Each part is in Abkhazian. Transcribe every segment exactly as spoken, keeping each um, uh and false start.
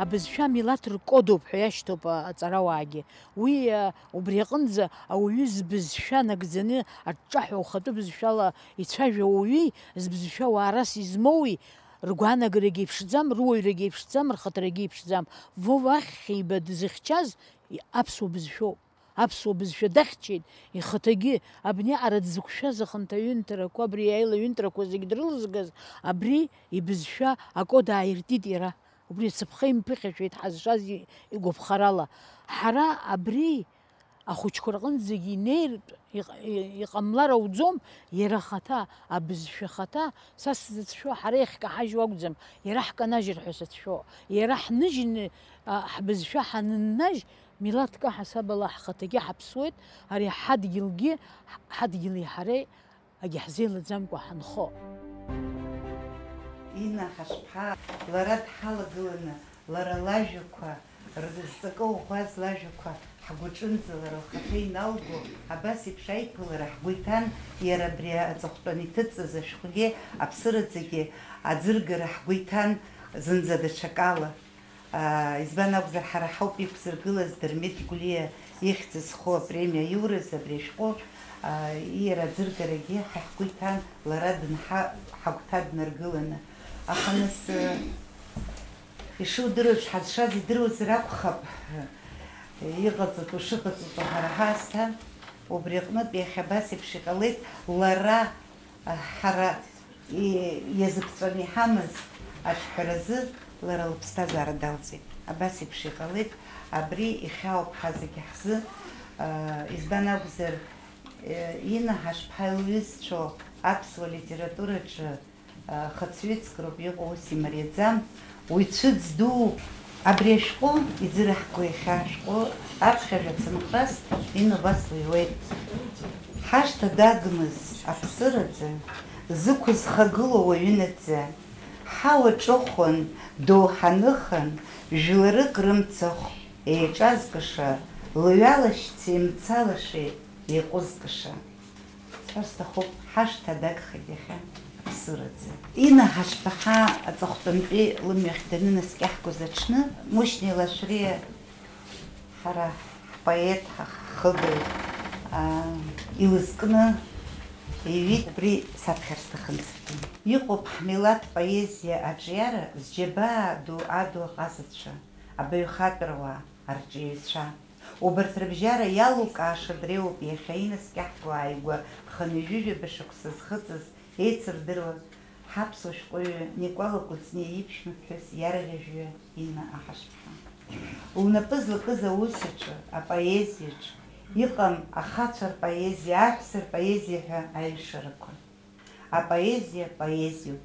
Абызшәа амилаҭ ркодоуп ҳәа иашьҭоуп аҵарауаагьы. Уи, убри аҟынӡа ауаҩы збызшәа нагӡаны аҿҿаҳәа ухатәы бызшәала ицәажәо ауаҩи, збызшәа уаарас измоуи, ргәаанагарагьы еиԥшӡам, руаҩрагьы еиԥшӡам, рхаҭарагьы еиԥшӡам. Вова Ахьхьеиба дзыхьчаз аԥсуа бызшәоуп. Аԥсуа бызшәа дахьчеит ихаҭагьы, абни аҟара дзықәшәаз аханҭаҩынҭарақәа, абри аилаҩынтрақәа зегь дрылзгаз, абри ибызшәа акод ааиртит иара. Убри ацаԥха имԥыхьашәеит ҳазшаз игәаԥхарала. Ҳара абри ахәыҷқәа рҟынӡагьы инеиртә иҟ-, и-, иҟамлар ауӡом, иара ахаҭа, абызшәа ахаҭа, са сзыцәшәо ҳара иахькаҳажьуа акәӡам, иара ҳканажьыр ҳәа сацәшәо. Иара ҳныжьны, а, ҳбызшәа ҳаныннажь, милаҭк аҳасабала ҳхаҭагьы ҳаԥсуеит, ари ҳадгьылгьы, ҳ-, ҳадгьыли ҳареи агьаҳзеилаӡамкәа ҳанхо. Инна Ҳашԥҳа лара дҳалагыланы, лара лажәақәа, рызҵакы ӷәӷәаз лажәақәа ҳгәаҿынӡа лара лхаҭа иналго, абас еиԥш аиԥылара ҳгәы иҭан, иара абри аҵыхәтәан иҭыҵыз ашәҟәгьы, аԥсыраӡагьы аӡыргара ҳгәы иҭан зынӡа даҽакала. Аа, избан акәзар, ҳара ҳауп иқәзыргылаз Дырмит Гәлиа ихьӡ зху апремиа аиураз абри ашәҟәы, аа, иара аӡыргарагьы ҳа ҳгәы иҭан, лара дынҳа-, ҳагәҭа днаргыланы. Аха нас, э, ишудыруеиԥш, ҳазшаз идыруазар акәхап, иҟаҵатәу шыҟаҵатәу ҳара ҳаасҭа, убри аҟнытә иахьа абас еиԥш иҟалеит, лара, ҳара и-, иазыԥҵәаны иҳамаз аҿҳәаразы лара лыԥсҭазаара далҵит. Абас еиԥш иҟалеит, абри ихьаауп ҳа зегьы ҳзы, аа, избан акәзар, э, Инна Ҳашԥҳа илҩызцәоу аԥсуа литератураҿы, аа, хыцәҩыцк роуп иҟоу, ус имариаӡам. Уи цәыӡ дууп. Абри ашәҟәы иӡырҳго иахьа ашәҟәы аԥхьажәа ацынхәрас Инна убас лыҩуеит. Ҳашҭа дагмыз аԥсыраӡы, зықәызхагылоу уаҩы наӡа, ҳауа ҿыхәан, доуҳа ныхан, жәларык рымцахә еиҿазкыша, лҩалашьцеи мцалашеи еиҟәызкыша. Сҳәар сҭахуп, ҳашҭа дагхеит иахьа аԥсыраӡы. Инна Ҳашԥҳа аҵыхәтәантәи лымҩахь данынаскьаҳгоз аҽны, Мушьни Лашәриа ҳара ҳпоет, ҳхыбаҩ, аа, илызкны иҩит, убри саԥхьар сҭахын саргьы. Иҟоуп ҳмилаҭ поезиа аҿиара зџьабаа ду аду аҟазацәа, абаҩхатәра уаа, арҿиаҩцәа. Убарҭ рыбжьара иалукааша дреиуоуп иахьа инаскьаҳго ааигәа хынҩажәижәаба шықәса зхыҵыз, еицырдыруа ҳаԥсуа шәҟәыҩҩы Никәала Кәыҵниа иԥшәма ԥҳәыс иарӷьажәҩа Инна Аҳашԥҳа. Лнапы злакыз аус аҿы, апоезиаҿ, иҟам ахацәа рпоезиа, аҳәса рпоезиа ҳәа аҩшарақәа. Апоезиа поезиоуп,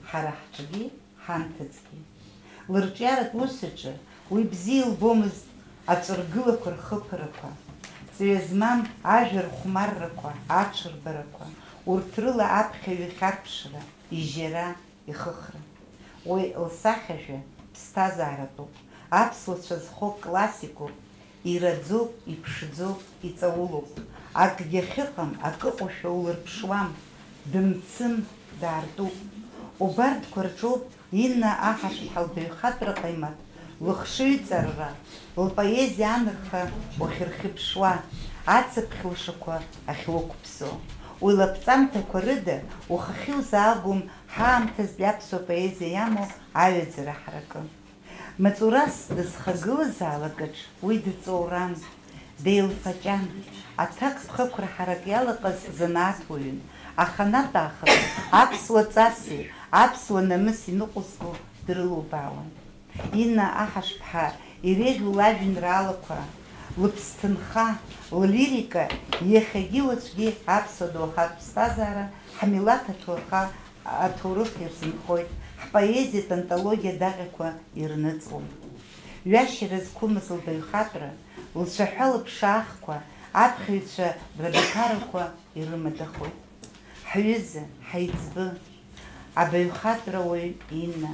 ҳара ҳҿгьы, ҳанҭыҵгьы. Лырҿиаратә усаҿы уи бзиа илбомызт аҵәыргылақәа рхыԥарақәа, ҵҩа змам ажәа рхәмаррақәа, аҽырбарақәа, урҭ рыла аԥхьаҩ ихьарԥшра, ижьара, ихыхра. Уи лсахьажәа ԥсҭазааратәуп, аԥсуацәа зхо классикуп, ираӡоуп, иԥшӡоуп, иҵаулоуп. Акгьы ахьыҟам, акы ыҟоушәа улырԥшуам, дымцын, даартуп. Убарҭқәа рҿоуп Инна Аҳашԥҳа лбаҩхатәра ҟаимаҭ, лыхшыҩҵарра, лпоезиа анырха уахьырхьыԥшуа, ацыԥхь лшақәа ахьлықәԥсо. Уи лаԥҵамҭақәа рыда ухахьы узаагом ҳаамҭазтәи аԥсуа поезиа иамоу аҩаӡара ҳаракы. Маҵурас дызхагылазаалакаҿ уи дҵоуран, деилфаҷан, аҭак ԥхықәра ҳарак иалаҟаз занааҭ уаҩын, аханатә аахыс аԥсуа ҵаси аԥсуа намыси ныҟәызго дрылубаауан. Инна Аҳашԥҳа иреиӷьу лажәеинраалақәа, лыԥсҭынха, ллирика иахьагьы уаҵәгьы аԥсуа доуҳатә ԥсҭазаара, ҳмилаҭ аҭоурха, аҭоурых ирзынхоит, ҳпоезиатә антологиа даҟьақәа ирныҵуеит. Ҩашьара зқәымыз лбаҩхатәра, лцәаҳәа лыԥшаахқәа, аԥхьаҩцәа рабиԥарақәа ирымадахоит. Ҳҩыза, ҳаиҵбы, абаҩхатәра уаҩ Инна,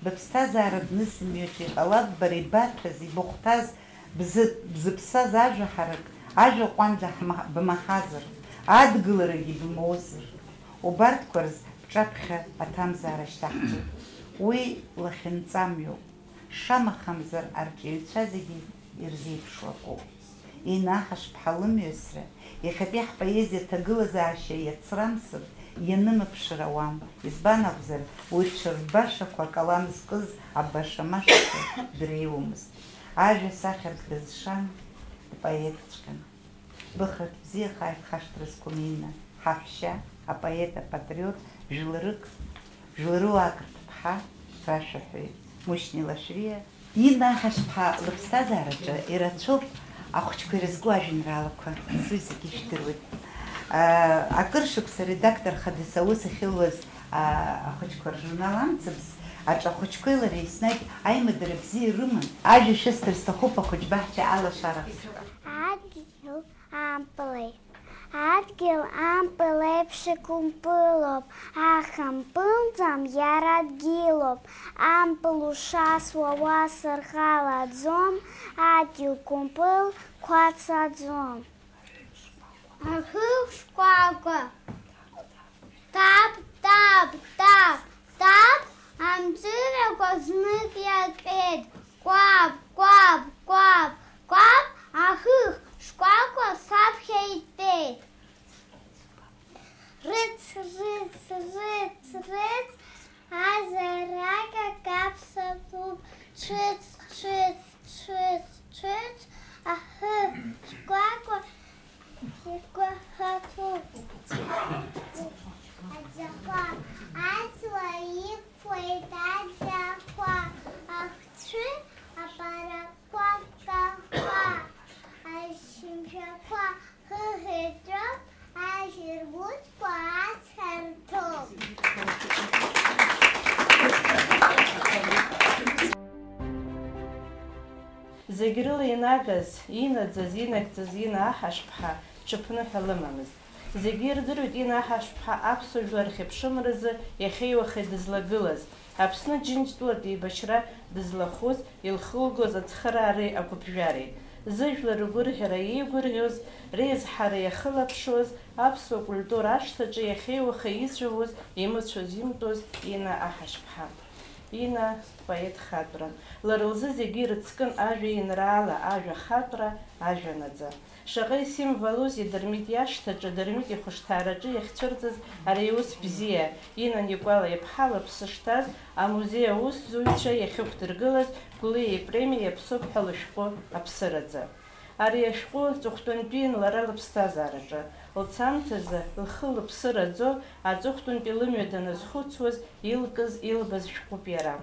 быԥсҭазаара днызымҩаҿ иҟалап бара ибаҭәаз, ибыхәҭаз, бзы-, бзыԥсаз ажәа ҳарак, ажәа ҟәанда ҳма-, бмаҳазар, адгыларагьы бымоузар. Убарҭқәа рзы бҿаԥхьа аҭамзаара шьҭаҳҵоит. Уи лахьынҵамҩоуп. Шамахамзар, арҵаҩцәа зегьы ирзеиԥшу акоуп. Инна Аҳашԥҳа лымҩасра, иахьатәи ҳпоезиа ҭагылазаашьа иацрамсыр, ианымԥшыр ауам, избан акәзар, уи ҽырбашақәа акалам зкыз абаша-машақәа дреиуамызт. Ажәа сахьарк дазшан, дпоетҵәҟьан. Быхраҭ бзиахааит, хашҭра зқәым Инна, ҳаҳәшьа, апоет, апатриот, жәларык, жәларуаак рҭыԥҳа, рашәаҳәаҩ, Мушьни Лашәриа. Инна Аҳашԥҳа лыԥсҭазаараҿы ирацәоуп ахәыҷқәа ирызку ажәеинраалақәа, сҩызагьы ижәдыруеит. Акыр шықәса редактор хадас аус ахьылуаз, а, ахәыҷқәа ржурнал Амцабз аҿы ахәыҷқәеи лареи еснагь аимадара бзиа ирыман. Ажәа шәысҭар сҭахуп ахәыҷбаҳча алашара. Адгьыл ампыл еиԥш. Адгьыл ампыл еиԥш икәымпылуп, аха мпылӡам, иара дгьылуп. Ампыл ушасуа уа сырхалаӡом, адгьыл кәымпыл қәацаӡом. Ахышә шкәакәа. Тап, тап, тап, тап, амҵәырақәа знык иакит. Кәаб, кәаб, кәаб, кәаб, ахыхь шкәакәа саԥхьа итәеит. Рыц, рыц, рыц, рыц, азарага каԥсатәуп. Ҽыц, ҽыц, ҽыц, ҽыц, ахыхь шкәакәа Игәаҳәатәуп аӡахәа, аҵла иқәлеит аӡахәа, ахцәы апарақәа кахәа, ашьымшәақәа хыхьтәроуп, ажәыргәыҭқәа ацарҭоуп. Зегь рыла инагаз, инаӡаз, инагӡаз Инна Аҳашԥҳа ҽыԥныҳәа лымамызт. Зегьы ирдыруеит Инна Аҳашԥҳа аԥсуа жәлар рхьыԥшымразы иахьеи уахеи дызлагылаз, Аԥсны Џьынџьтәылатә еибашьра дызлахәыз, илхылгоз ацхыраареи агәыԥжәареи. Зыжәлар ргәырӷьара еигәырӷьоз, реизҳара иахылаԥшуаз, аԥсуа культура ашҭаҿы иахьеи уахеи ицәаӷәоз, имыцәоз, имтәоз Инна Аҳашԥҳа. Инна дпоет хатәран. Лара лзы зегьы ирыцкын ажәеинраала, ажәа хатәра, ажәа наӡа. Шаҟа исимволузеи Дырмит иашҭаҿы, Дырмит ихәышҭаараҿы иахьцәырҵыз ари аус бзиа, Инна Никәала-иԥҳа лыԥсы шҭаз, амузеи аусзуҩцәа иахьықәдыргылаз Гәлиа ипремиа иаԥсоуп ҳәа лышәҟәы аԥсыраӡа. Ари ашәҟәы ҵыхәтәантәиин лара лыԥсҭазаараҿы, лцамҭазы, лхы-лыԥсы раӡо, аҵыхәтәантәи лымҩа даназхәыцуаз, илкыз, илбаз шәҟәуп иара.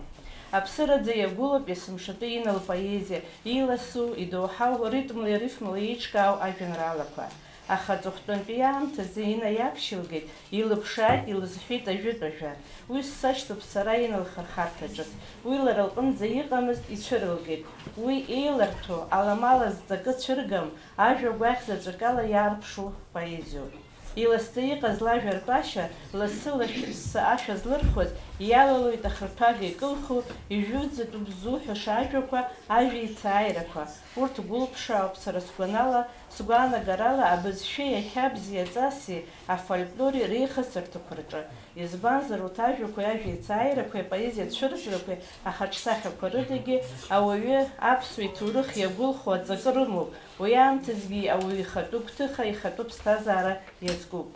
Аԥсыраӡа иагәылоуп есымшатәи Инна лпоезиа, иласу, идоуҳау, ритмлеи арифмлеи еиҿкаау ажәеинраалақәа. Аха аҵыхәтәантәи аамҭазы Инна иаԥшьылгеит, илыԥшааит, илызҳәеит ажәытә ажәа. Уи сашьҭоуп сара Инна лхырхарҭа ҿыц. Уи лара лҟынӡа иҟамызт, ицәырылгеит. Уи еиларҭәо, аламала зҵакы цәыргам, ажәа гәаӷь заҵәык ала иаарԥшу поезиоуп. Иласӡа иҟаз лажәа ртәашьа, лассы-лашәсы ашәа злырхуаз, иалалоит ахырԥага икылху, ижәытәӡатәуп ззуҳәаша ажәақәа, ажәеицааирақәа. Урҭ гәылԥшаауп сара сгәанала, сгәаанагарала абызшәеи ақьабзи аҵаси афольклори реихасырҭақәа рҿы. Избанзар, урҭ ажәақәеи ажәеицааирақәеи апоезиа цәырҵрақәеи ахаҿсахьақәа рыдагьы ауаҩы аԥсуа иҭоурых иагәылхуа аҵакы рымоуп, уи аамҭазгьы ауаҩы ихатәы гәҭыха, ихатәы ԥсҭазаара иазкуп.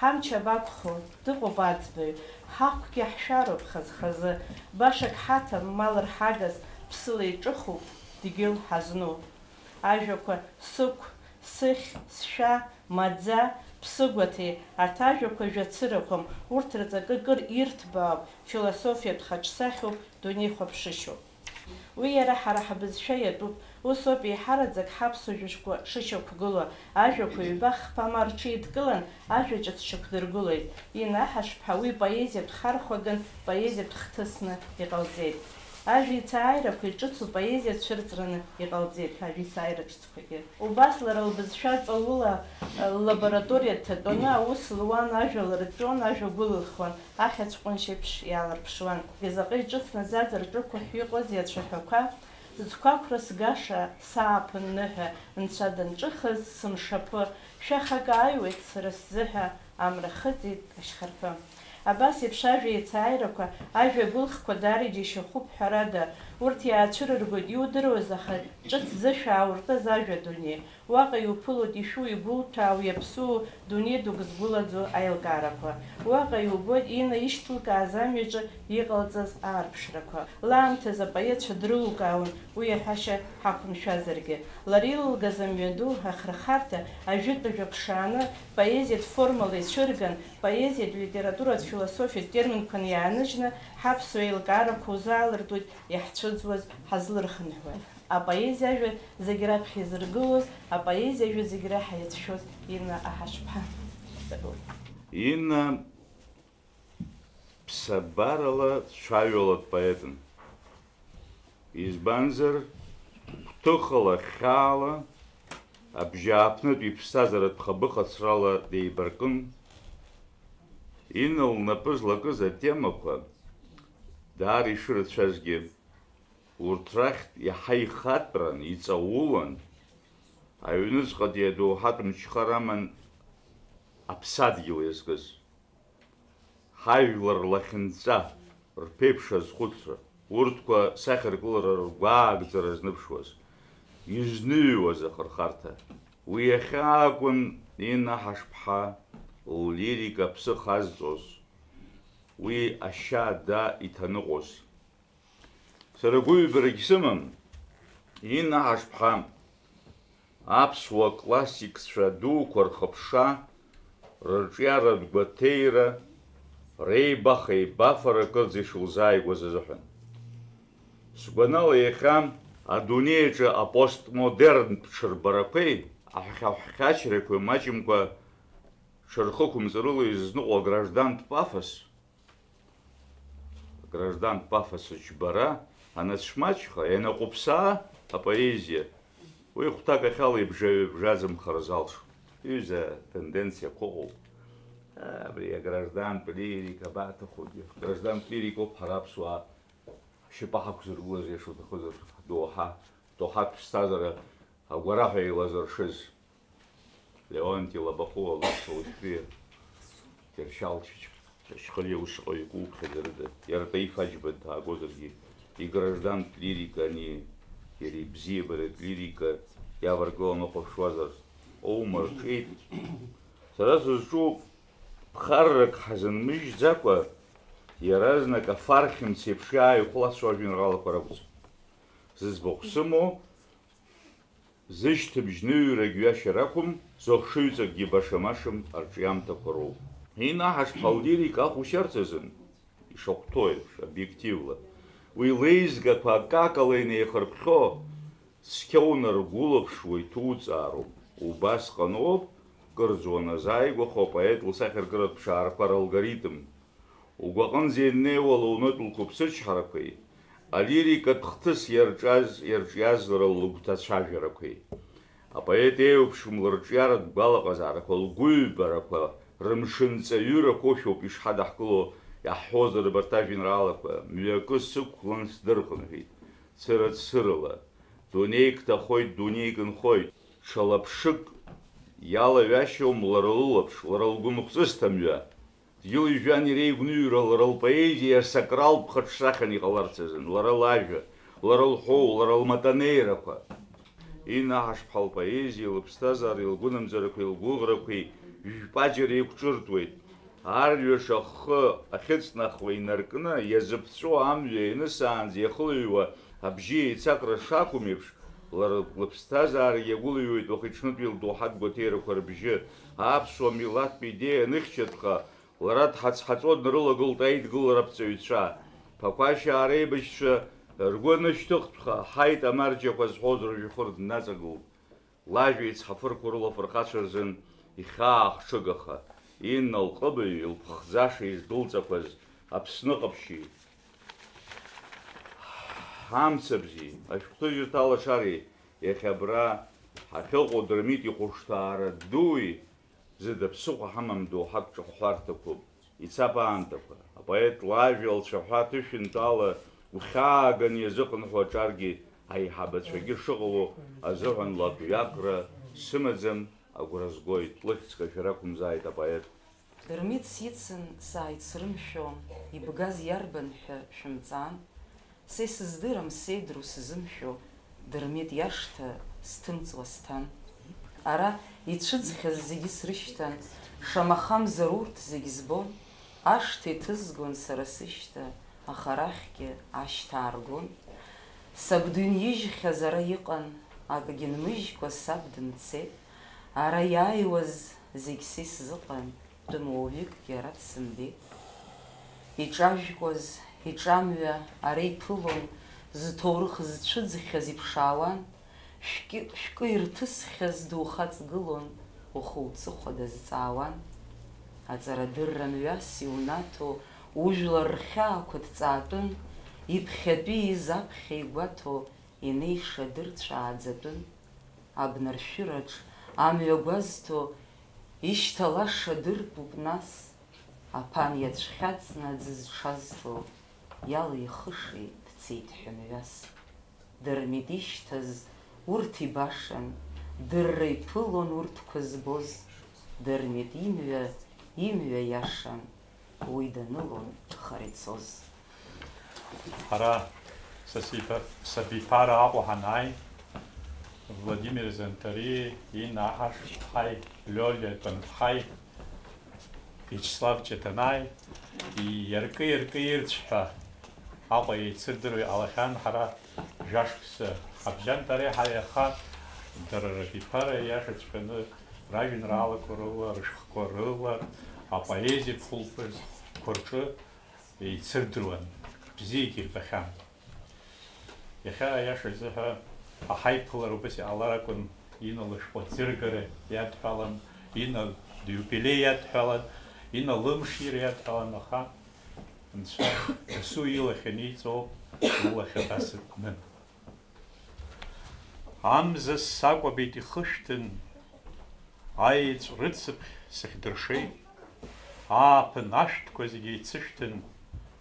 Ҳамч абақәхо, дыҟоуп аӡбаҩ, ҳахәгьы ҳшәароуп хаз-хазы, башак ҳаҭам, мал рҳагаз, ԥсыла иҿыхуп, дгьыл ҳазну. Ажәақәа сықә, сыхь, сшәа, маӡа, ԥсыгәаҭеи, арҭ ажәақәа жәацырақәам, урҭ рҵакы кыр ирҭбаауп, философиатә хаҿсахьоуп, дунеихәаԥшышьоуп. Уи иара ҳара ҳбызшәа иатәуп, усоуп еиҳараӡак ҳаԥсуа жәышәқәа шышьақәгылоу, ажәақәа ҩба-хԥа ма рҽеидкылан, ажәа ҿыц ҽақәдыргылоит. Инна Аҳашԥҳа уи поезиатә хархәаган, поезиатә хҭысны иҟалҵеит. Ажәеицааирақәа иҿыцу поезиа цәырҵраны иҟалҵеит, ажәеицааира ҿыцқәагьы. Убас лара лбызшәа ҵаула, ллабораториа дҭатәаны аус луан, ажәа лырҵәон, ажәа гәылылхуан, ахьаҵә ҟәыншь еиԥш иаалырԥшуан. Изаҟа иҿыцны аӡаӡа рҿықәыҳәҳә иҟоузеи ацәаҳәақәа! Зқәақәра сгаша сааԥын ныҳәа, нцәа данҿыхыз сымшаԥы, шәахак ааҩуеит сара сзыҳәа, амра хыҵит ашьхарԥы. Абас еиԥш ажәа еицааирақәа, ажәа гәылхқәа даара иџьашьахәуп, ҳәарада, Урҭ иаацәырыргоит иудыруаз, аха ҿыцӡа шәаауртыз ажәа дунеи. Уаҟа иуԥылоит ишәу, игәуҭәаау, иаԥсуоу дунеи дук згәылаӡоу аилкаарақәа. Уаҟа иубоит Инна ишьҭылкааз амҩаҿы иҟалҵаз аарԥшрақәа. Лаамҭазы апоетцәа дрылукаауан, уи аҳәашьа ҳақәымшәазаргьы. Лара илылгаз амҩаду ахырхарҭа ажәытә-ажәа ԥшааны, поезиатә формала ицәырган, поезиатә, литературатә, философиатә терминқәа иааныжьны, ҳаԥсуа еилкаарақәа узаалыртуеит, иаҳцәыӡуаз ҳазлырхынҳәуа. Апоезиа ажәа зегь раԥхьа изыргылоз, апоезиа ажәа зегь реиҳа иацәшәоз Инна Аҳашԥҳа. Инна ԥсабарала цәаҩалатә поетын. Избанзар, гәҭыхала, хьаала, абжьааԥнытә иԥсҭазааратә хабыхацрала деибаркын. Инна лнапы злакыз атемақәа даара ишырацәазгьы, урҭ рахьтә иаҳа ихатәран, иҵаулан, аҩныҵҟатәи адоуҳатә мчхара аман аԥсадгьыл иазкыз. Ҳажәлар рлахьынҵа, рԥеиԥш азхәыцра, урҭқәа сахьаркылара ргәаагӡара зныԥшуаз, изныҩуаз ахырхарҭа. Уи иахьа акәын Инна Ҳашԥҳа ллирика аԥсы хазҵоз, уи ашьа-ада иҭаныҟәоз. Сара гәыҩбарагь сымам, Инна Ҳашԥҳа аԥсуа классикцәа дуқәа рхыԥша, рырҿиаратә гәаҭеира, реибаха-еибафара кырӡа ишылзааигәаз азыҳәан. Сгәанала, иахьа адунеи аҿы апостмодернтә ҽырбарақәеи аҳәхьаҳәхьачрақәеи маҷымкәа ҽырхықәымҵарыла изныҟәо аграждантә пафос, аграждантә пафос аџьбара анацәмаҷха, ианаҟәыԥсаа апоезиа, уи хәҭак ахьала ибжаҩ-ибжаӡымхара залшом. Ҩыза тенденциақәа ыҟоуп. Абри аграждантә лирика абаҭахугьы. Граждантә лирикоуп ҳара аԥсуаа ҳшьапы ҳақәзыргылаз, иашоу ҭахызар, ҳдоуҳа, доуҳатә ԥсҭазаара агәараҳәа еилазыршыз. Леонти Лабахәуа лыхьӡ уажәтәи Кьыршьал Чачхалиа ушҟа икәуԥхьаӡарыда, иара Таиф Аџьба даагозаргьы, играждантә лирика ани, иара ибзиабаратә лирика иаваргыланы уахәаԥшуазар, оума рҿиеит. Сара сызҿу ԥхаррак ҳазынмыжьӡакәа, иаразнак афархь мца еиԥш иааихәлацәоу ажәеинраалақәа ракәӡам. Зыӡбахә сымоу, зышьҭыбжь ныҩрагь ҩашьа рақәым, зыхшыҩҵакгьы баша-машам арҿиамҭақәа роуп. Инна Ҳашԥҳа ллирика ахәшьарц азын, ишахәҭоу еиԥш, обиективла, уи леизгақәа акакала инеихырԥхьо, цқьа унаргәылаԥшуа иҭуҵаароуп. Убасҟаноуп кырӡа уаназааигәахо апоет лсахьаркыратә ԥшаарақәа ралгоритм угәаҟынӡа ианнеиуа лыҩнытә лқәыԥсычҳарақәеи, алирикатә хҭыс иарҿаз, иарҿиаз лара лыгәҭацәажәарақәеи. Апоет еиуеиԥшым лырҿиаратә гәалаҟазаарақәа, лгәыҩбарақәа, рымшынҵаҩырақәоушәоуп ишҳадаҳкыло иаҳҳәозар, абарҭ ажәеинраалақәа мҩакы сықәлан сдырхынҳәит, цыра-цырала. Дунеик ҭахоит, дунеик нхоит. Ҽа лаԥшык иалаҩашьом лара лылаԥш, лара лгәынхәҵысҭа мҩа. Дгьыли жәҩани реигәныҩра лара лпоезиа сакралтә хаҿсахьан иҟаларц азын, лара лажәа, лара лҳәоу, лара лматанеирақәа. Инна Ҳашԥҳа лпоезиеи лыԥсҭазаареи лгәынамӡарақәеи лгәыӷрақәеи жәпаџьара еиқәҿырҭуеит. Арҩаш ахы ахьыҵнахуа инаркны, иазыԥҵәо амҩа ианысаанӡа иахылҩуа абжьы еицакра шакәым еиԥш, лара лыԥсҭазаарагьы иагәылҩуеит уахи-ҽнытәи лдоуҳатә гәаҭеирақәа рыбжьы, аԥсуа милаҭтә идеиа аныхьчатәха, лара дҳацҳаҵо днарылагылт аидгылара аԥҵаҩцәа. Ԥақәашьаа реибашьцәа ргәы анышьҭыхтәха, ҳаит амарџьақәа зҳәоз рыжәҩахыр днаҵагылт. Лажәа ицҳафырқәа рыла афырхацәа рзын ихьаа хҽыгаха, Инна лҟыбаҩ илԥхӡаша издәылҵақәаз Аԥсны ҟаԥшьи, ҳамцабзи, ашәҟәҭыжьырҭа алашареи, иахьа абра ҳахьыҟоу Дырмит ихәышҭаара дуи, зыда ԥсыхәа ҳамам доуҳак ҿахәҳәарҭақәоуп. Ицап аамҭақәа. Апоет лажәа лцәаҳәа ҭышәынтәала гәхьааганы иазыҟынҳәо аҿаргьы аиҳабацәагьы шыҟало азыҳәан лакҩакра сымаӡам, агәра згоит, лыхьӡ кашәара ақәымзааит апоет. Дырмит сицын, сааит срымшәо, ибгаз иарбан ҳәа шәымҵан, Са исыздырам сеидру сзымшәо, Дырмит иашҭа сҭымҵуа сҭан. Ара ицәыӡхьаз зегьы срышьҭан, шамахамзар урҭ зегь збон, ашҭа иҭызгон сара сышьҭа, аха арахьгьы ашьҭа ааргон. Сабду инижьхьаз ара иҟан, акгьы нмыжькәа саб дымцеит. Ара иааиуаз зегь са исзыҟан, тәым уаҩыкгьы ара дсымбеит. Иҿажәкуаз, иҿамҩа ара иԥылон, зҭоурых зцәыӡхьаз иԥшаауан, шәкы, шәкы ирҭысхьаз духаҵгылон, ухы уҵыхәа дазҵаауан. Аҵарадырра мҩас иунаҭо, ужәлар рхьаақәа дҵаатәын, иԥхьатәи изаԥхьа игәаҭо, инеиша дырцәааӡатәын. Абнаршәыраҿ амҩа гәазҭо, ишьҭалаша дыртәуп нас, аԥан иацәхьаҵны аӡы зҽазҭо, иалихышеи дцеит ҳәа мҩас. Дырмит ишьҭаз урҭ ибашан, дырра иԥылон урҭқәа збоз, Дырмит имҩа, имҩа иашан, уи данылон хара ицоз. Ҳара сасиԥа-, сабиԥара Аҟәа ҳанааи, Владимир Занҭариеи, Инна Аҳашԥҳаи, Лиолиа Тәанԥҳаи, Виачеслав Ҷаҭанааи, иаркы-иаркы ирцәҳәа Аҟәа еицырдыруа иҟалахьан, ҳара жәашықәса ҳабжьан, дара иаҳа иаха дара рабиԥара иашаҵәҟьаны ражәеинраалақәа рыла, рышәҟәқәа рыла, апоезиатә хәылԥазқәа рҿы еицырдыруан, бзиагьы ирбахьан. Иахьа, аиаша азыҳәа, аҳаиԥылара убас иҟалар акәын, Инна лышәҟәы аӡыргара иадҳәалан, Инна лиубилеи иадҳәалан, Инна лымшира иадҳәалан, аха Анцәа дасу илахь аниҵоуп, лылахь абас икны. Амза сакәабеит ихышәҭын, аеҵә рыцыԥхь сыхьдыршеит, ааԥын ашәҭқәа зегь еицышәҭын,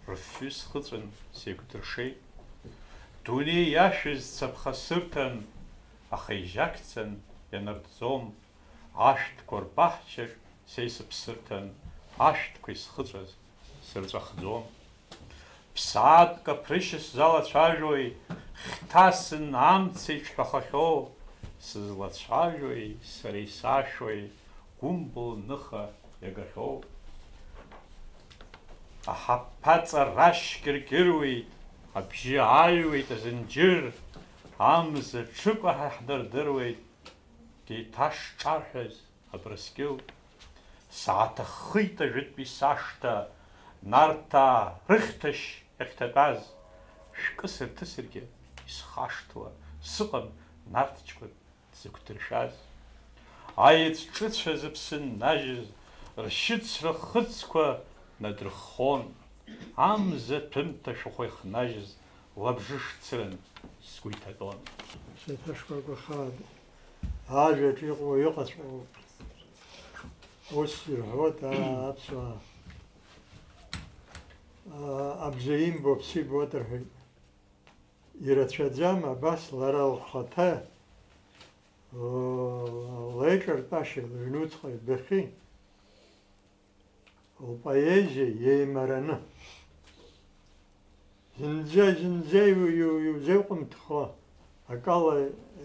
рыфҩы схыҵәан сеиқәдыршеит. Дунеи иашәыз цаԥха сырҭан, аха ижьакцан ианартӡом, ашәҭқәа рбаҳчаҿ са исыԥсырҭан, ашәҭқәа исхыҵәаз сырҵәахӡом. Ԥсаатәк аԥрышьа сзалацәажәои, хьҭасын амца иҿҳәахахьоу, сызлацәажәои, сара исашәои, гәымбыл ныха иагахьоу? Аҳаԥаҵа рашь кьыркьыруеит, абжьы ааҩуеит азынџьыр, амза ҽыкәаҳа ҳдырдыруеит, деиҭашҿарҳәаз Абрыскьыл. Сааҭаххит ажәытәтәи сашҭа, Нарҭаа рыхьҭашь иахьҭатәаз. Шәкы сырҭысыргьы исхашҭуа сыҟам Нарҭ ҷкәын дзықәдыршәаз. Аеҵә ҿыцәа зыԥсы ннажьыз, ршьыцра хыцқәа надырххон, амза ҭәымҭа шәахәа ихнажьыз лабжыш цыран сгәы иҭатәон. Сеиҭашкәакәа хаа ажәаҿ иҟоу иҟаҵәҟьоуп. Ус ирҳәоит, аа, аԥсуаа, аа, абза имбо аԥсы ибоит рҳәеит. Ирацәаӡам абас лара лхаҭа, леиҿартәашьа, лыҩнуҵҟа идәахьы лпоезиа еимараны. Зынӡа, зынӡа иу-, иу-, иузеиҟәымҭхо акала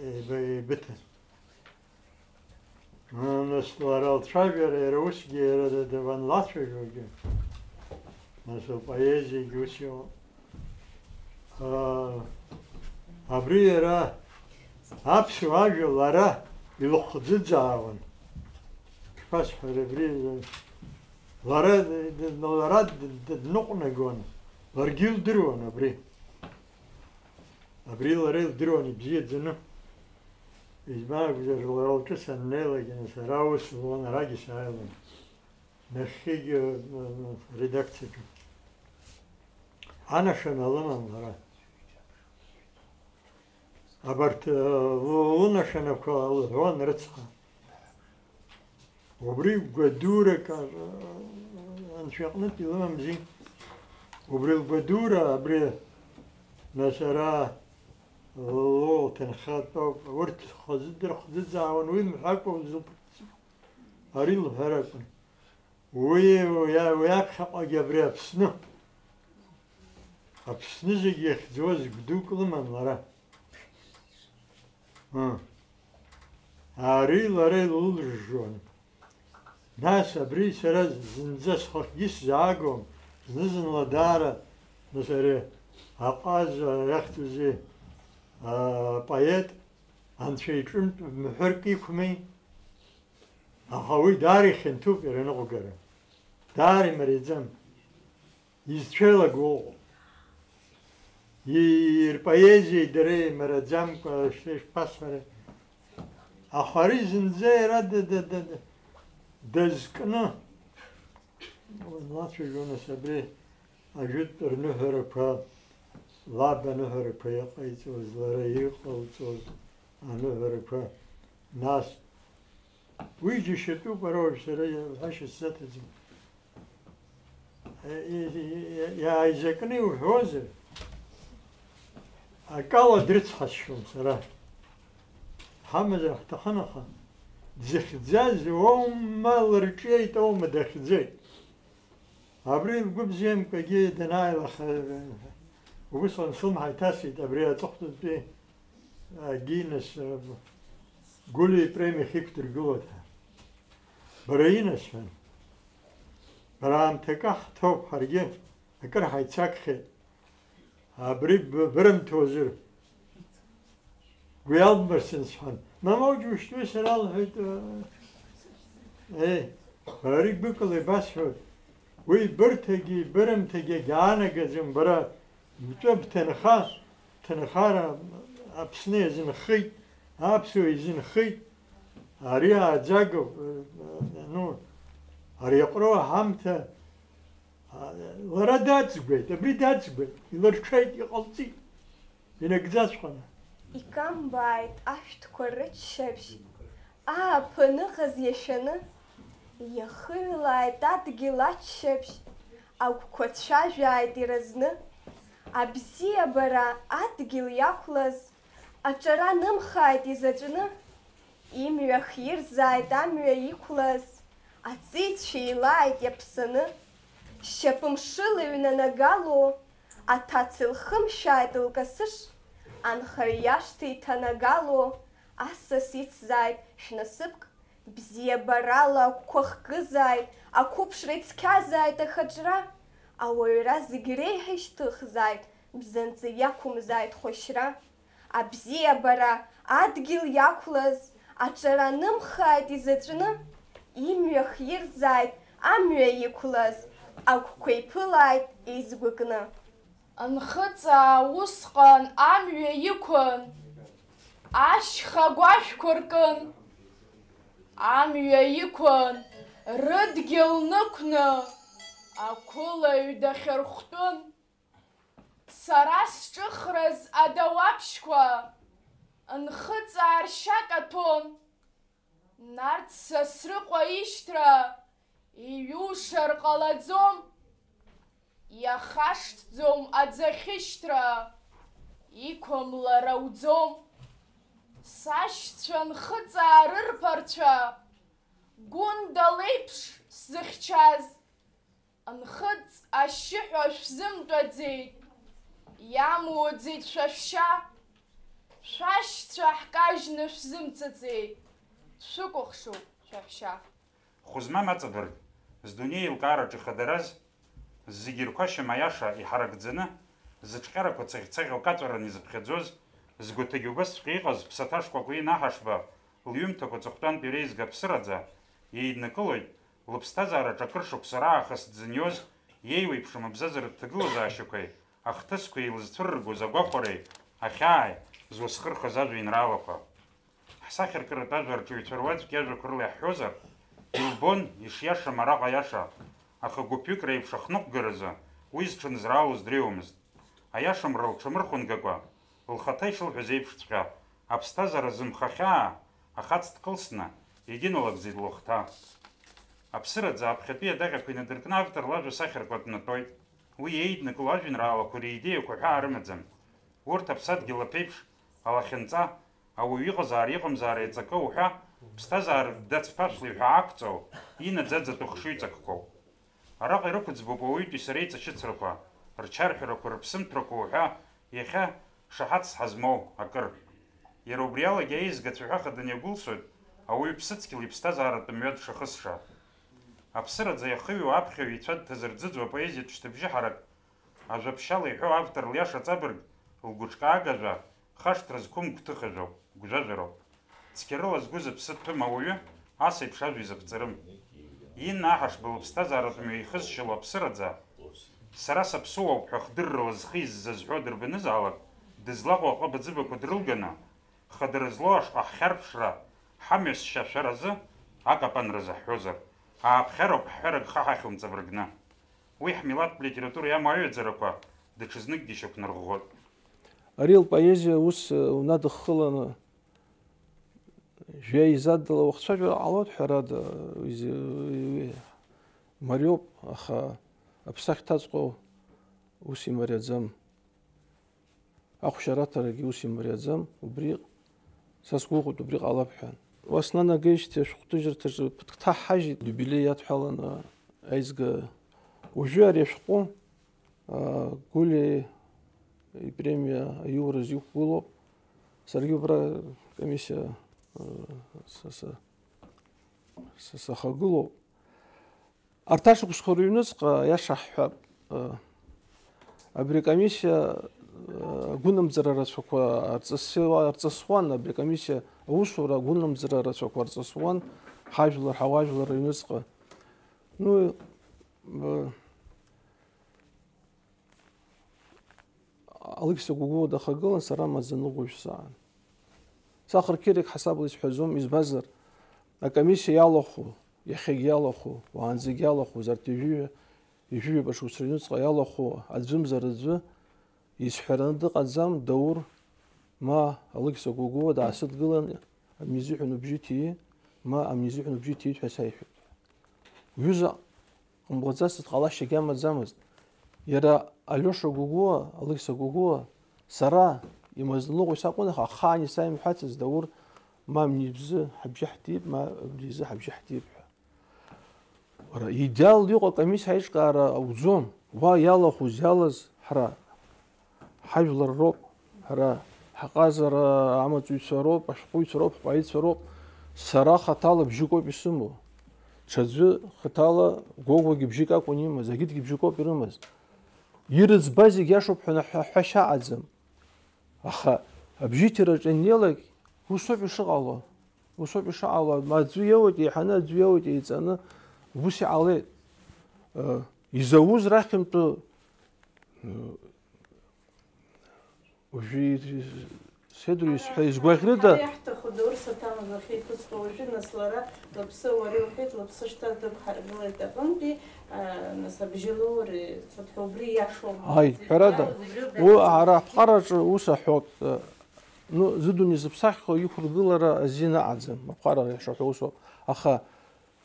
еибы-, еибыҭан. Нас лара лцәажәара, иара усгьы, иара д-, д-, данлацәажәогьы, нас лпоезиагьы ус иҟоуп. Аа, абри иара аԥсуа ажәа лара илыхӡыӡаауан. Шԥасҳәари, абри лара д-, д-, лара д-, д-, дныҟәнагон, ларгьы илдыруан абри. Абри лара илдыруан ибзиаӡаны. Избан акәзар, лара лҿы саннеилак, сара аус луан, арагьы сааилон. Нахьхьигьы, м, м, редакциаҿы. Анашьана лыман лара. Абарҭ, э, лы-, лынашьанақәа лҳәон рыцҳа. Убри гәадурак, а, анцәа иҟнытә илымамзи. Убри лгәадура, абри, нас, ара лҭынхатәоуп. Урҭ хазы дырхӡыӡаауан, уи мҳәакәа узылԥырҵ. Ари лҳәаракәын. Уи, уи, уи аԥхьаҟагьы абри Аԥсны. Аԥсны зегь иахьӡуаз гәдук лыман лара. Ыы. Ари лара илылжжуан. Нас абри сара зынӡа схахьгьы сзаагом, зны-зынла даара, нас ари аҟаза иахьӡузеи, апоет, анцәа иҿынтә мҳәырк иқәми? Аха уи даара ихьанҭоуп иара аныҟәгара. Даара имариаӡам. Изцәеилаго ыҟоуп. И-, ирпоезиеи дареи мараӡамкәа шьҭа ишԥасҳәари? Аха ари зынӡа иара д-, д-, д-, д-, дазкны, лацәажәо, нас, абри ажәытә рныҳәарақәа, лаб аныҳәарақәа иҟаиҵоз, лара иҟалҵоз аныҳәарақәа, нас, уи џьашьатәуп, ара уажә сара ҳәашьа сзаҭаӡом. Иааизакны иуҳәозар, акала дрыцҳасшьон сара. Ҳамазар ҳҭахын, аха дзыхьӡаз уоума, лырҿиеит аума, дахьӡеит. Абри лгәы бзиамкәагьы данааилаха, убысҟан слымҳа иҭасит абри аҵыхәтәантәи, а, Гиннес, а, Гулиа ипремиа ахьиқәдыргылоит ҳәа. Бара инасҳәан, бара аамҭакы ҳҭоуп, ҳаргьы акыр ҳаицагхеит. Абри б-, бырымҭозар, гәы иалбмырсын сҳәан. Мамоу, џьушьҭуеи сара лҳәеит, э, ари гәыкала ибасҳәоит. Уи бырҭагьы, бырымҭагьы агьаанагаӡам, бара бтәы бҭынха, ҭынхара Аԥсны иазынхеит, аԥсуа изынхеит, ари ааӡагоуп, э, ну, ари аҟроу аҳамҭа, а, лара даҵгәеит, абри даҵгәеит, илырҽеит, иҟалҵеит, инагӡаҵәҟьаны. Икамбааит ашәҭқәа рыччабжь, ааԥын ыҟаз иашәаны, иахыҩлааит адгьыл аччабжь, агәқәа цәажәааит иразны, абзиабара адгьыл иақәлаз, аҿара нымхааит изаҵәны, имҩа хирзааит амҩа иқәлаз, аҵеицәа еилааит иаԥсаны, шьапымшыла иҩнанагало, аҭаца илхымшәааит лкасыш, анхаҩ иашҭа иҭанагало, асас ицзааит шәнасыԥк, бзиабарала агәқәа хкызааит, ақәыԥшра ицқьазааит ахаҿра, ауаҩра зегь реиҳа ишьҭыхзааит, бзанҵы иақәымзааит хәашьра. Абзиабара адгьыл иақәлаз, аҿара нымхааит изаҵәны, имҩа хирзааит амҩа иқәлаз, агәқәа иԥылааит еизгәыкны. Нхыҵаа усҟан амҩа иқәын, ашьха агәашәқәа ркын. Амҩа иқәын, рыдгьыл нықәны, ақәылаҩ дахьырхәтәын. Сара сҿыхраз адауаԥшьқәа Нхыҵаа ршьа каҭәон. Нарҭ Сасрыҟәа ишьҭра иҩушар ҟалаӡом, иахашҭӡом аӡахьышьҭра, иқәымлар ауӡом. Сашьцәа Нхыҵаа рырԥарцәа, Гәында леиԥш сзыхьчаз, Нхыҵ ашьшьыҳәа шәзымтәаӡеит, иамуӡеит шәа шәшьа, шәашьцәа ҳкажьны шәзымцаӡеит, дшәыкәыхшоуп шәаҳәшьа. Хәы змам аҵабырг, здунеи еилкаараҿ ихадараз, зегьы ирқәашьам аиаша иҳаракӡаны, зыҿҟьарақәа цаӷь-цаӷь лкаҵәаран изыԥхьаӡоз, згәаҭагьы убасҵәҟьа иҟаз ԥсаҭа шкәакәеи Наҳашба лҩымҭақәа аҵыхәтәантә иреизга аԥсыраӡа, еиднакылоит, лыԥсҭазаараҿ акыр шықәса раахыс дзыниоз, иеиуеиԥшым абзазаратә ҭагылазаашьақәеи ахҭысқәеи илызцәырыргоз агәахәареи ахьааи зуасхырхыз ажәеинраалақәа. Ҳсахьаркыратә ажәа арҿиаҩцәа руаӡәк иажәақәа рыла иаҳҳәозар, илбон ишиашам араҟа аиаша, аха гәыԥҩык реиԥш ахныҟәгаразы уи зҽанызраалоз дреиуамызт. Аиашамра лҽамырхәынгакәа, лхаҭа ишылҳәаз еиԥшҵәҟьа, аԥсҭазаара зымхахьаа ахаҵ дкылсны, иагьыналагӡеит лыхәҭа. Аԥсыраӡа аԥхьатәи адаҟьақәа инадыркны автор лажәа сахьаркуа днатәоит. Уи еиднакыло ажәеинраалақәа реидеиақәа ҳәаа рымаӡам. Урҭ аԥсадгьыл аԥеиԥш, алахьынҵа, ауаҩы иҟазаара-иҟамзаара иаҵакы уҳәа, ԥсҭазааратә дацԥашәла иҳәаақәҵоу, инаӡаӡатәу хшыҩҵакқәоуп. Араҟа ирықәӡбоуп ауаҩытәи сареи иҵашьыцрақәа, рчарҳәарақәа, рыԥсымҭәрақәа уҳәа, иахьа шаҳаҭс ҳазмоу акыр. Иара убриалагьы аизга цәаҳәа хаданы иагәылсуеит ауаҩы ԥсыцқьала иԥсҭазааратә мҩа дшахысша. Аԥсыраӡа иахыҩу аԥхьаҩ ицәа дҭазырӡыӡо апоезиатә шьҭыбжьы ҳарак, ажәабжьала иҳәо автор лиаша ҵабырг, лгәыҿкаагажәа, хашҭра зқәым гәҭыхажәоуп, гәжәажәароуп. Цқьарыла згәы зыԥсы ҭәым ауаҩы ас еиԥш ажәа изыԥҵарым. Инна аҳашба лыԥсҭазааратә мҩа ихызшьало аԥсыраӡа, сара саԥсуоуп ҳәа хдыррала зхы иззазҳәо дырбанызаалак, дызлаҟоу аҟыбаӡыбақәа дрылганы, хадара злоу ашҟа ҳхьарԥшра, ҳамҩа сшьашәаразы акапанра заҳҳәозар, ааԥхьароуп ҳҳәарагха ҳахьумҵабыргны. Уи ҳмилаҭтә литература иамоу аҩаӡарақәа даҽазныкгьы шьақәнарӷәӷәоит. Ари лпоезиа ус, э, унадыххыланы, жәа изаддыла уахцәажәар ҟалоит, ҳәарада, уи зи-, уи мариоуп, аха аԥсахьҭаҵәҟьоу ус имариаӡам. Ахәшьараҭарагьы ус имариаӡам, убри са сгәыӷуеит, убри ҟалап ҳәа. Уа снанагеижьҭеи ашәҟәҭыжьырҭаҿы ԥыҭк ҭаҳҳажьит, иубилеи иадҳәаланы аизга. Уажәы ари ашәҟәы, а, Гәлиа ипремиа аиураз иқәгылоуп. Саргьы убра комиссиа, а, са, са, са, сахагылоуп. Арҭ ашықәсқәа рыҩныҵҟа, аиаша ҳҳәап, абри акомиссиа агәынамӡара рацәақәа арҵысуа-, арҵысуан, абри акомиссиа аусура агәынамӡара рацәақәа арҵысуан, ҳажәлар, ҳауаажәлар рыҩныҵҟа. Ну, Алықьса Гәыгәуа дахагылан, сара маӡаныҟәгаҩ саан. Сахырқьирагь ҳасабла исҳәаӡом, избанзар, акомиссиа иалахәу, иахьагь иалахәу, уаанӡагь иалахәыз, арҭ ҩажәи, ҩажәи ҩба шықәса рыҩныҵҟа иалахәу аӡәымзар аӡәы изҳәараны дыҟаӡам, Даур ма Алықьса Гәыгәуа даасыдгылан, амни изыҳәан убжьы ҭии, ма амни изыҳәан убжьы ҭиит ҳәа саиҳәеит. Уҩыза ҟамлаӡацызт, ҟалашьагьы амаӡамызт. Иара Алиоша Гәыгәуа, Алықьса Гәыгәуа, сара имаӡаныҟәгаҩ сакәын, аха ахаан исаимҳәацызт, Даур, ма амни изы ҳабжьы ҳҭип, ма абри изы ҳабжьы ҳҭип ҳәа. Уара, идеалла иҟоу акомиссиа аиҿкаара ауӡом. Уа иалахәыз, иалаз ҳара ҳажәлар роуп, ҳара ҳҟазара амаҵуҩцәа роуп, ашәҟәыҩҩцәа роуп, ҳпоетцәа роуп. Сара хаҭала бжьыкоуп исымоу. Ҽаӡәы хаҭала Гогәагьы бжьык акәын имаз, агьыдгьы бжьыкоуп ирымаз. Ирыӡбаз зегь иашоуп ҳәа ҳәа-, ҳәашьа аӡам. Аха абжьыҭираҿы ианнеилак, усоуп ишыҟало. Усоуп ишыҟало. Аӡәы иоуеит еиҳаны, аӡәы иоуеит еиҵаны. Ус иҟалеит. Э, изауз рахьынтәы, э, уажәы Седру исҳәа-, изгәаӷьрыда? Ҳара иаҳҭаху Даур Саҭамыз уахьиԥысҟо уажәы, нас лара лыԥсы, уара иуҳәеит, лыԥсы шҭаз дықәҳаргылеит аҟынтәи, а, нас абжьы лоур, ицоит ҳәа убри иашоума? Ааи, ҳәарада, уи ара аԥҟараҿы ус аҳәот, э, ну, зыдунеи зыԥсаххьоу иқәыргылара азин аҟаӡам, аԥҟара иашаҳәо усоуп. Аха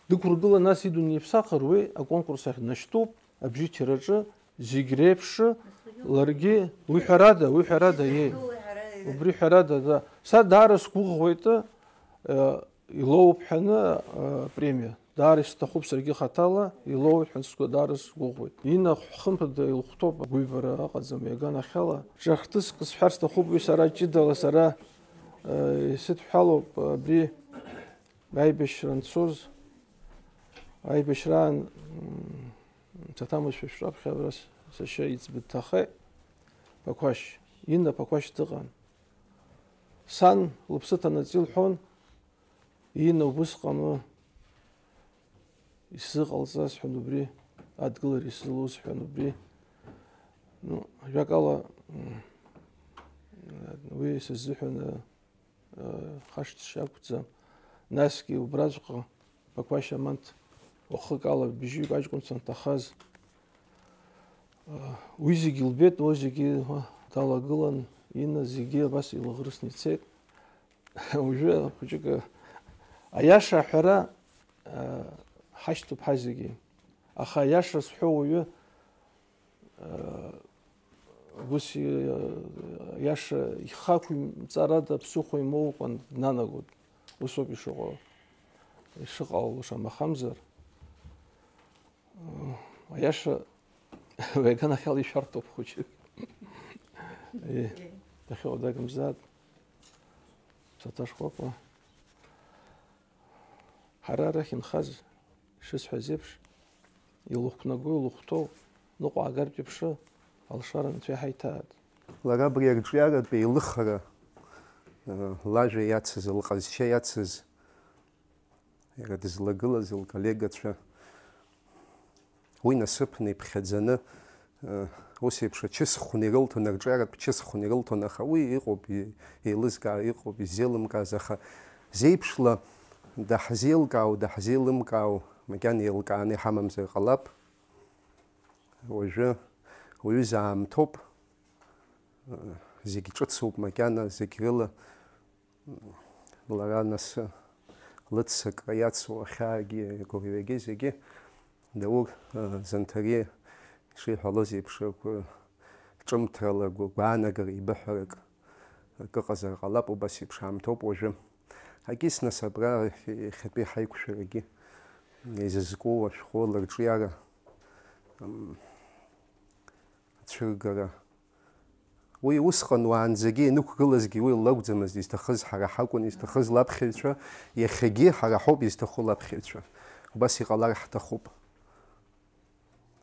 дықәыргылан, нас идунеи иԥсахыр, уи аконкурс ахь днашьҭуп, абжьыҭираҿы зегь реиԥш ларгьы, уи ҳәарада, уи ҳәарада, иеи. Убри ҳәарада, да. Са даара сгәыӷуеит, э, илоуп ҳәаны, э, апремиа. Даара исҭахуп саргьы хаҭала, илоуеит ҳәа сгәы даара сгәыӷуеит. Инна хымԥада илхәҭоуп, агәыҩбара ыҟаӡам иаганахьала. Ҿахтыск сҳәар сҭахуп уи сара ҷыдала, сара, э, исыдҳәалоуп абри аибашьра анцоз. Аибашьраан, м, саҭамызшәа шәраԥхьа абра с-, сашьа иӡбы дҭахеит, Ԥақәашь, Инна Ԥақәашь дыҟан. Сан лыԥсы ҭанаҵ илҳәон, Инна, убысҟан исзыҟалҵаз ҳәа убри, адгылара исзылоз ҳәа убри. Ну, ажәакала, м, уи сыззыҳәан, хашҭшьа акәӡам. Насгьы убраҵәҟьа Ԥақәашь Аманҭ уахык ала бжьҩык аҷкәынцәа анҭахаз, уи зегьы лбеит, уи зегьы далагылан, Инна зегьы абас илаӷырсны ицеит. Уажәы хәыҷык, аиаша аҳәара, ҳашьҭоуп ҳазегьы. Аха аиаша зҳәо уаҩы, ус иаша ихақәимҵарада ԥсыхәа имоукәан днанагоит. Усоуп ишыҟоу, ишыҟало, шамахамзар. Аиаша Уи аганахьала ишәарҭоуп хәыҷык. Е, дахьыҟоу дагымзаат. Ԥсаҭа шкәакәа. Ҳара арахь инхаз, ишысҳәаз еиԥш, илыхәнагоу, илыхәҭоу ныҟәаагартә иԥшы, алшара анцәа иҳаиҭааит. Лара абри арҿиаратә еилыхара, э, лажәа иацыз, лҟазшьа иацыз, иара дызлагылаз лколлегацәа, уи насыԥны иԥхьаӡаны, э, ус еиԥш ачысхәны ирылҭон, арҿиаратә чысхәны ирылҭон, аха уи иҟоуп, и-, еилызкаа, иҟоуп изеилымкааз, аха зеиԥшла даҳзеилкаау, даҳзеилымкаау макьана еилкааны иҳамамзар ҟалап. Уажәы уаҩыза аамҭоуп, э, зегь ҿыцуп макьана, зегь рыла. Лара нас лыццакра иацу ахьаагьы, агәырҩагьы зегьы Даур, э, Занҭариа ишиҳәалоз еиԥш, агәы-, ҿымҭрала гәы-, гәаанагара еибыҳәарак акы ыҟазар ҟалап, убас еиԥш аамҭоуп уажәы. Акис нас абра иахьатәи ҳаиқәшәарагьы изызку ашәҟәы лырҿиара, м, ацәыргара. Уи усҟан уаанӡагьы ианықәгылазгьы уи лакәӡамызт изҭахыз, ҳара ҳакәын изҭахыз лаԥхьаҩцәа, иахьагьы ҳара ҳауп изҭаху лаԥхьаҩцәа. Убас иҟалар ҳҭахуп.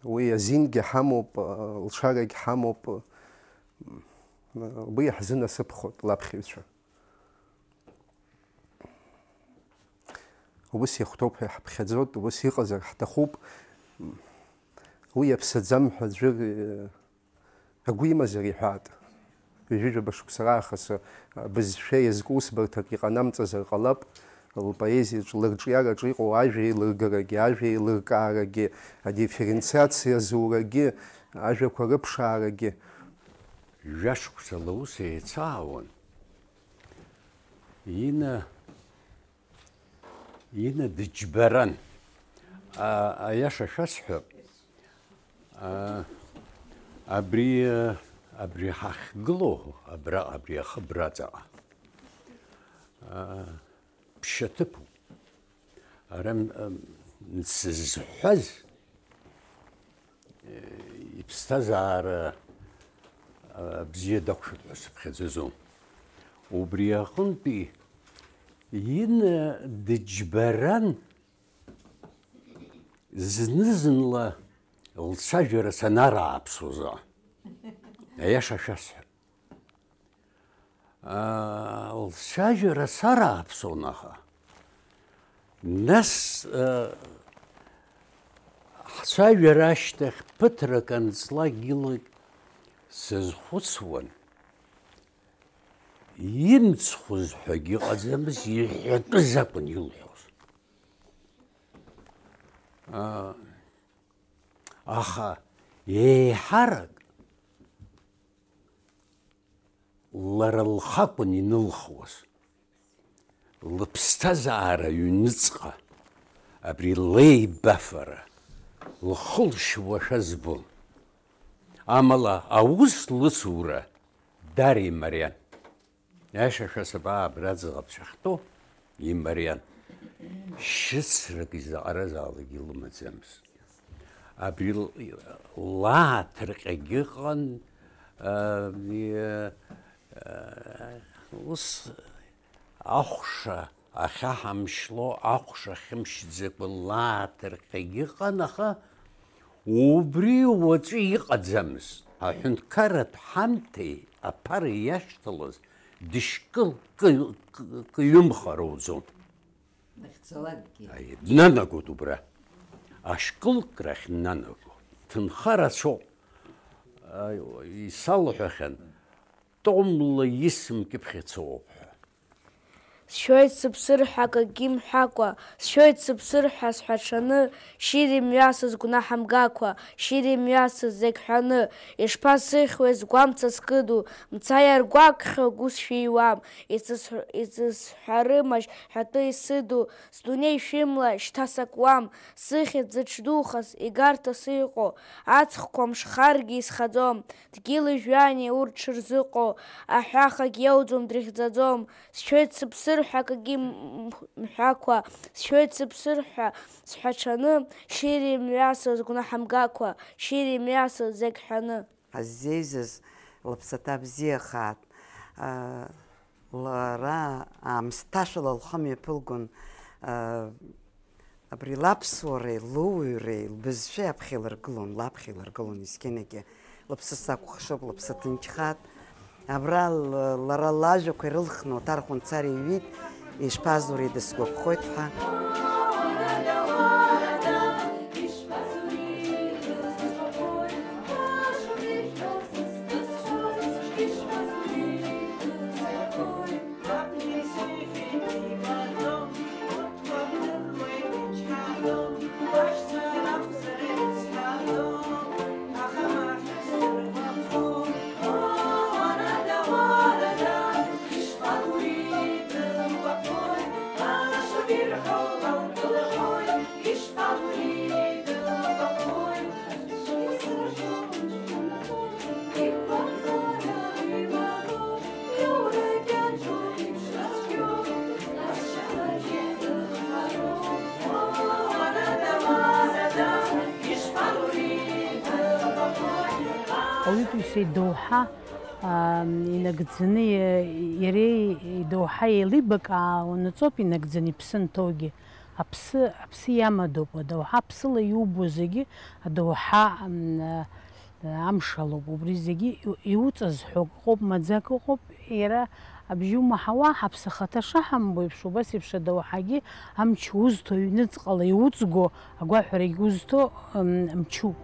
Уи азингьы ҳамоуп, лшарагь ҳамоуп, уи иаҳзынасыԥхоит лаԥхьаҩцәа. Убыс иахәҭоуп ҳәа иаҳԥхьаӡоит, убыс иҟазар ҳҭахуп. Уи иаԥсаӡам ҳәа аӡәыр, э, агәы имазар иҳәаат. Ҩажәижәаба шықәса раахыс, э, бызшәа иазку усбарҭак иҟанамҵазар ҟалап, лпоезиаҿ, лырҿиараҿ иҟоу ажәа еилыргарагьы, ажәа еилыркаарагьы, адифференциациа зурагьы, ажәақәа рыԥшаарагьы. Жәашықәсала ус еицаауан. Ина Ина дыџьбаран. А, аиаша шәасҳәап, а, абри, а, абри ҳахьгылоу, абра, абри ахыбраҵаҟа, а, ԥшьаҭыԥуп. Ара, м, м, сызҳәаз, иԥсҭазаара, а, бзиа дақәшәеит ҳәа сыԥхьаӡаӡом. Убри аҟынтәи Ина дыџьбаран, зны-зынла лцәажәара санарааԥсоз, аиаша шәасҳәап. Аа, лцәажәара сарааԥсон аха. Нас, э, ҳцәажәара ашьҭахь ԥыҭрак анҵлак илак сазхәыцуан, имцхәыз ҳәагьы ыҟаӡамызт, иҳәатәыз акәын илҳәоз. Аа, аха еиҳарак лара лхы акәын инылхуаз. Лыԥсҭазаара аҩныҵҟа абри леибафара лхылшьуашәа збон. Амала аус лыцура даара имариан. Аиаша шәасҳәап, абра аӡӷабцәа ахьтәоу имариан. Шьыцрак изаҟаразаалакгьы лымаӡамызт. Абри л-, лааҭырҟьагьы ыҟан, а, и-, а, ус ахәша ахьаҳамшьло, ахәша ахьымшьӡакәа лааҭырҟьагьы ыҟан, аха убри уаҵәы иҟаӡамызт. Аҳәынҭқарратә ҳамҭеи аԥара иашьҭалаз дышькыл-, кы-, кы-, кыҩымхароуӡом. Дахьцалакгьы. Аи, днанагоит убра. Ашькылкрахь днанаго. Ҭынха рацәоуп. Аи, исалҳәахьан, томла исымкьыԥхь ицоуп ҳәа. Сшәоит сыԥсыр ҳәа акгьы мҳәакәа, сшәоит сыԥсыр ҳәа сҳәаҽаны, шьыри мҩасыз гәнаҳа мгакәа, шьыри мҩасыз зегь ҳәаны, ишԥасыхьуеи сгәамца скыду, мца иаргәакхьоу гәы сшәиуам, исызҳ-, исызҳәарымашь ҳәатәы исыду, сдунеи шәымла шьҭа сакуам, сыхьӡ зыҽдухаз игарҭа сыҟоу, аҵхқәа мшхаргьы исхаӡом, дгьыли жәҩани урҭ шырзыҟоу, аҳәахагь иауӡом, дрыхьӡаӡом, сшәоит сыԥсыр ҳәа акгьы мҳәакәа, сшәоит сыԥсыр ҳәа сҳәаҽаны, шьыри мҩасыз гәнаҳа мгакәа, шьыри мҩасыз зегь ҳәаны. Ҳаззеизаз лыԥсаҭа бзиахааит. Лара аамсҭашәала лхы мҩаԥылгон. Абри лаԥсуареи луаҩреи лбызшәеи аԥхьа илыргылон, лаԥхьа илыргылон есқьынагьы. Лыԥсы сакәыхшоуп, лыԥсы ҭынчхааит. Абра лара лажәақәа ирылхны Оҭар Хәынҵариа иҩит, ишԥазури, дысгәаԥхоит ҳәа. Ауаҩытәыҩса идоуҳа, аа, инагӡаны иа-, иареи идоуҳа еилибакаауа наҵоуп инагӡаны иԥсы анҭоугьы. Аԥсы, аԥсы иамадоуп адоуҳа, ԥсыла иубо зегьы адоуҳа, м, амшалоуп, убри зегьы иу-, иуҵазҳәо ыҟоуп, маӡак ыҟоуп, иара абжьы умаҳауа, ҳаԥсы ахаҭа шаҳамбо еиԥш, убас еиԥш адоуҳагьы амч узҭо, аҩныҵҟала иуҵго агәаҳәарагь узҭо, м, мчуп.